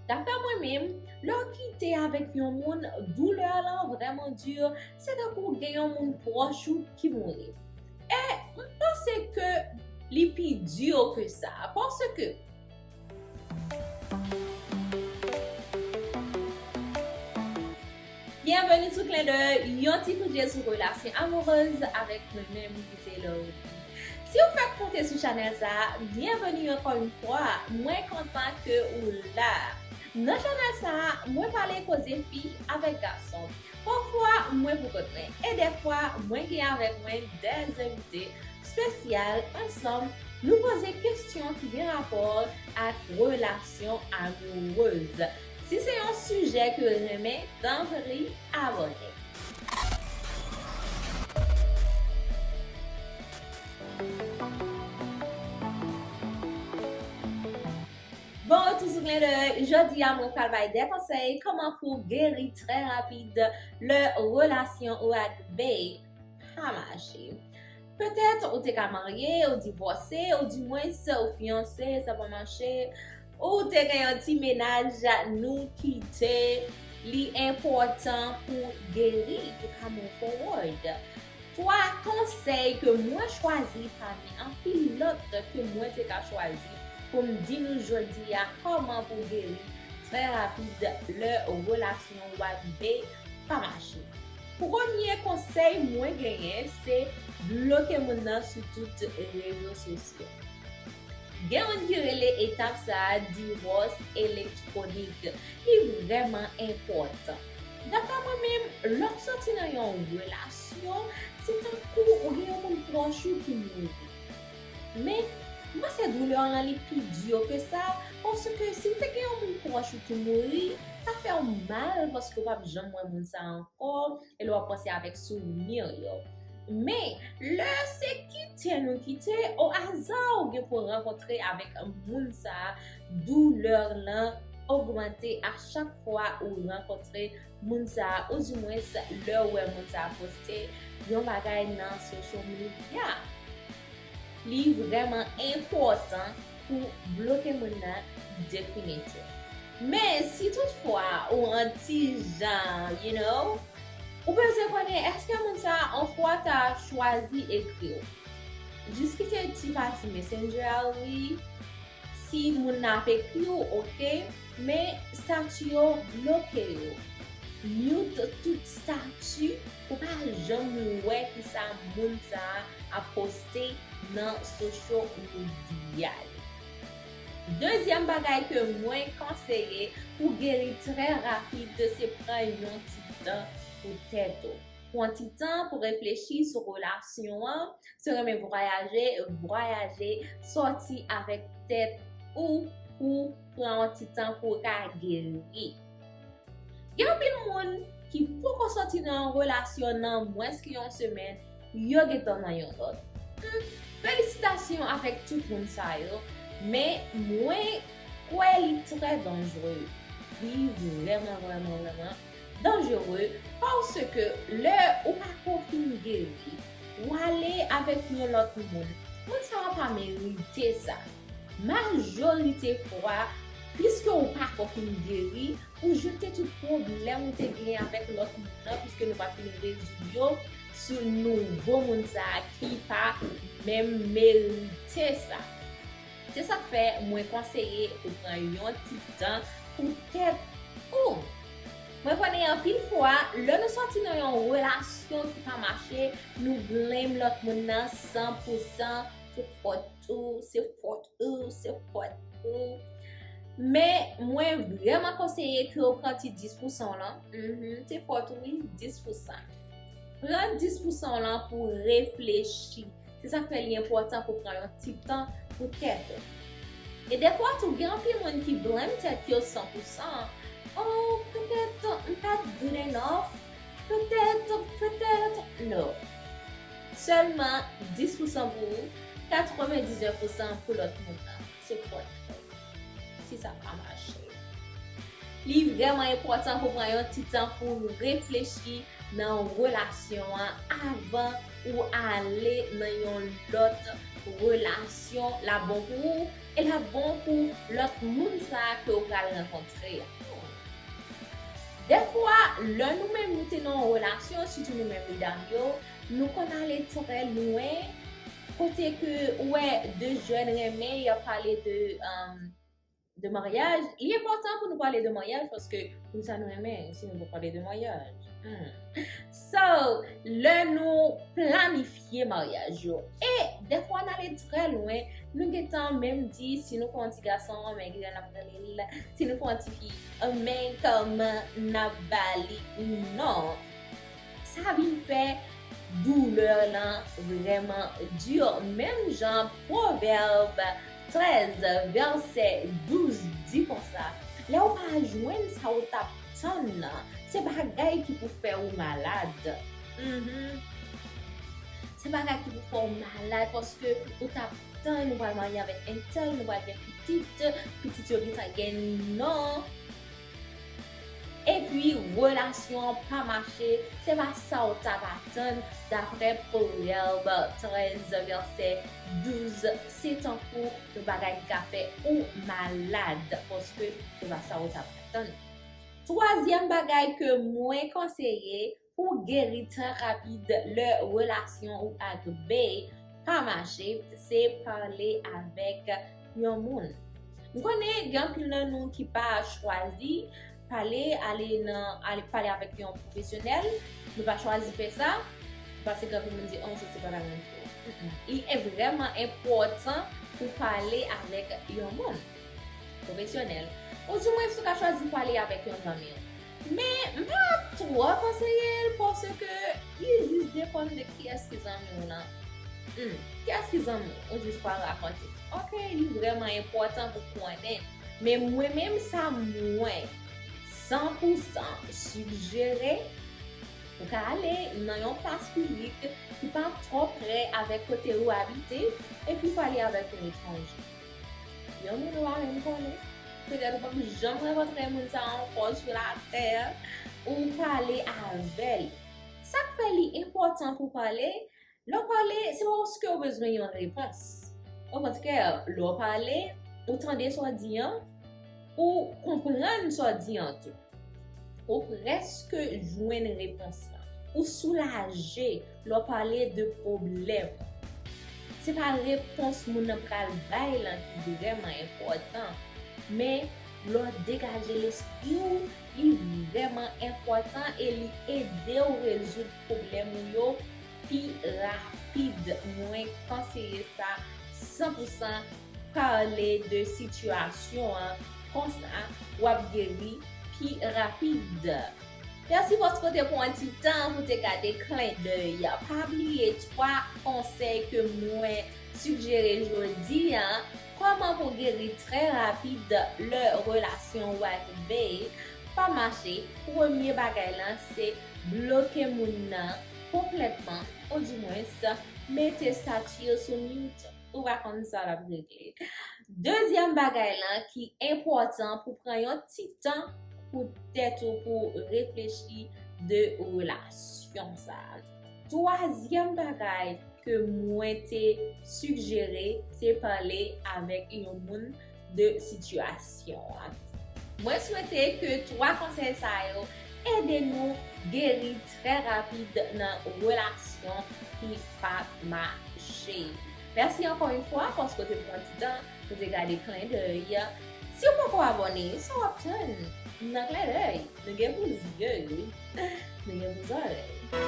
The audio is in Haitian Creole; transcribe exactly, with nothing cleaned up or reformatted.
Daprè mwen menm, lè w kite avèk yon moun, doulè lan vrèman di, se tankou gen yon moun pwòch ou ki mouri. E m panse ke li pi di ke sa, paske Byenveni sou Klendèy, yon ti kout je sou relasyon amourèz avèk mwen menm ki se Laurie. Si w fèk monte sou chanèl sa a, byenveni ankò yon fwa. Mwen kontan ke ou la. Nan chanèl sa a, mwen pale koze fi avèk gason. Pafwa, mwen pou kont mwen. E dèfwa, mwen gen avèk mwen de envite espesyal ansanm, nou poze kesyon ki gen rapò ak relasyon amourèz. Si se yon sijè ke w renmen, tanpri abòne. Bon retou sou Klendèy. Jodi a, mwen pral bay de konsèy kòman pou w geri trè rapid lè relasyon ou ak bae pa mache. Petèt ou te ka marye, ou divòse, oudimwens ou fiyanse, sa pa mache, ou te gen yon ti mennaj, nou kite. Li enpòtan pou geri, pou ka move forward. Twa konsèy ke mwen chwazi pami anpil lòt ke mwen te ka chwazi pou m di nou jodi a kòman pou geri trè rapid lè relasyon w ak bae pa mache. Premye konsèy mwen genyen se bloke moun nan sou tout rezo sosyo. Gen moun ki rele etap sa a divòs elektwonik. Li vrèman enpòtan. Daprè mwen menm, lè w soti nan yon relasyon, se tankou ou gen yon moun pwòch ou ki mouri. Men, m panse doulè lan li pi di ke sa, paske si w te gen yon moun pwòch ou ki mouri, sa fè w mal paske w p ap janm wè moun sa a ankò, e lè w ap panse avèk souvni yo. Men, lè se kite nou kite, o aza ou gen pou rankontre avèk moun sa a, doulè lan ogmante a chak fwa ou rankontre moun sa a, oudimwens lè ou wè moun sa a poste yon bagay nan social media. Li vrèman enpòtan pou bloke moun nan definitif. Men si toutfwa ou an ti jan, you know, ou bezwen konnen èske moun sa a on fwa ta chwazi ekri w. Jis kite ti pati Messenger a ouvri, si moun nan ap ekri w, oke, men stati yo, bloke yo. Mute tout stati pou pa janm wè kisa moun sa a ap poste nan social media yo. Dezyèm bagay ke mwen konseye pou geri trè rapid, se pran yon ti tan pou tèt ou. Pran ti tan pou reflechi sou relasyon an. Si w renmen vwayaje, vwayaje, sòti avèk tèt ou pou pran yon ti tan pou w ka geri. Gen anpil moun ki poko sòti nan yon relasyon nan mwens ke yon semèn, yo gentan nan yon lòt. Hmm, felisitasyon avèk tout moun sa yo, men mwen kwè li trè danjere. Li vrèman, vrèman, vrèman danjere, paske lè ou pako fin geri, w ale avèk yon lòt moun, moun sa a pa merite sa. Majorite fwa, piske ou pako fin geri, ou jete tout pwoblèm ou te genyen avèk lòt moun nan, piske nou pa fin rezoud yo, sou nouvo moun sa a ki pa menm merite sa. Se sa k fè mwen konseye ou pran yon ti tan pou tèt ou. Mwen konnen anpil fwa, lè nou sòti nan yon relasyon ki pa mache, nou blame lòt moun nan san pou san, se fòt ou, se fòt ou, se fòt ou. Men mwen vrèman konseye ke w pran ti dis pou san w lan. Mhm, se fòt ou wi, dis pou san. Pran dis pou san w lan pou reflechi. Se sa k fè li enpòtan pou pran yon ti tan pou tèt ou. E dèfwa tou, gen anpil moun ki blame tèt yo san pou san. Oh, petèt m pa t good enough. Petèt, petèt, no. Sèlman dis pou san pou ou, katrevendiznèf pou san pou lòt moun nan. Se fòt. Si sa pa mache. Li vrèman enpòtan pou pran yon ti tan pou reflechi nan relasyon an avan ou ale nan yon lòt relasyon. L ap bon pou ou, e l ap bon pou lòt moun sa a ke w pral rankontre a. Dèfwa, lè nou menm nou te nan yon relasyon, sitou nou menm medam yo, nou konn ale trè lwen, kote ke ou wè de jèn renmen, y ap pale de, um, de maryaj. Li enpòtan pou nou pale de maryaj paske pou sa nou renmen, si nou pa pale de maryaj. Hmm. So, lè nou planifye maryaj yo, e dèfwa n ale trè lwen, nou gentan menm di si nou fè yon ti gason, men kijan n ap rele l, si nou fè yon ti fi, men kòman n ap ba li non. Sa vin fè doulè lan vrèman di. Menm jan Pwovèb trèz, vèsè douz di konsa, lè w pa jwenn sa w t ap tann nan, se bagay ki pou fè w malad. Mhm. Se bagay ki pou fè w malad, paske ou t ap tann, ou pral marye avèk entèl, nou pral gen pitit, pitit yo gentan gen non. Epi, relasyon an pa mache, se pa sa w t ap atann, daprè Pwovèb trèz, vèsè douz, se tankou yon bagay ki ka fè ou malad, paske se pa sa w t ap atann. Twazyèm bagay ke mwen konseye pou geri trè rapid lè relasyon ou ak Bae pa mache, se pale avèk yon moun. M konnen gen anpil nan nou ki pa chwazi pale, ale nan, ale pale avèk yon pwofesyonèl. Nou pa chwazi fè sa, paske gen anpil moun di, "Oh, sa se pa bagay m fè." Mm-mm. Li e vrèman enpòtan pou pale avèk yon moun pwofesyonèl. Ou di mwen si w ka chwazi pale avèk yon zanmi w. Men, m pa twò konseye l paske li jis depann de kiyès ki zanmi w lan. Hmm, kiyès ki zanmi w? Ou jis pral rakonte. Oke, li vrèman enpòtan pou konnen. Men mwen menm sa mwen san pou san sijere, ou ka ale nan yon plas piblik ki pa twò pre avèk kote ou abite, epi pale avèk yon etranje. Yon moun ou pa menm konnen. Petèt ou p ap janm rankontre moun sa a ankò sou latè, ou pale avè l. Sa k fè li enpòtan pou w pale, lè w pale, se pa paske w bezwen yon repons. Okontrè, lè w pale, ou tande sa w di an, ou konprann sa w di an tou. Ou prèske jwenn repons lan. Ou soulaje lè w pale de pwoblèm ou. Se pa repons moun nan pral bay lan ki vrèman enpòtan, men lè w degaje lespri w, li vrèman enpòtan e li ede w rezoud pwoblèm ou yo pi rapid. Mwen konseye sa san pou san, pale de sitiyasyon an, konsa w ap geri pi rapid. Mèsi paske w te pran ti tan pou te gade Klendèy. Pa bliye twa konsèy ke mwen sijere jodi a, kòman pou geri trè rapid lè relasyon w ak Bae pa mache. Premye bagay lan se bloke moun nan konplètman, odimwens mete stati yo sou mute. Ou pa konn sa l ap regle. Dezyèm bagay lan ki enpòtan pou pran yon ti tan pou tèt ou, pou reflechi de relasyon sa a. Twazyèm bagay ke mwen te sijere, se pale avèk yon moun de sitiyasyon an. Mwen swete ke twa konsèy sa yo ede nou geri trè rapid nan relasyon ki pa mache. Mèsi ankò yon fwa paske w te pran ti tan pou te gade Klendèy. Si w poko abòne, sa w ap tann nan Klendèy? Nou gen pou zye, wi. Nou gen pou zòrèy.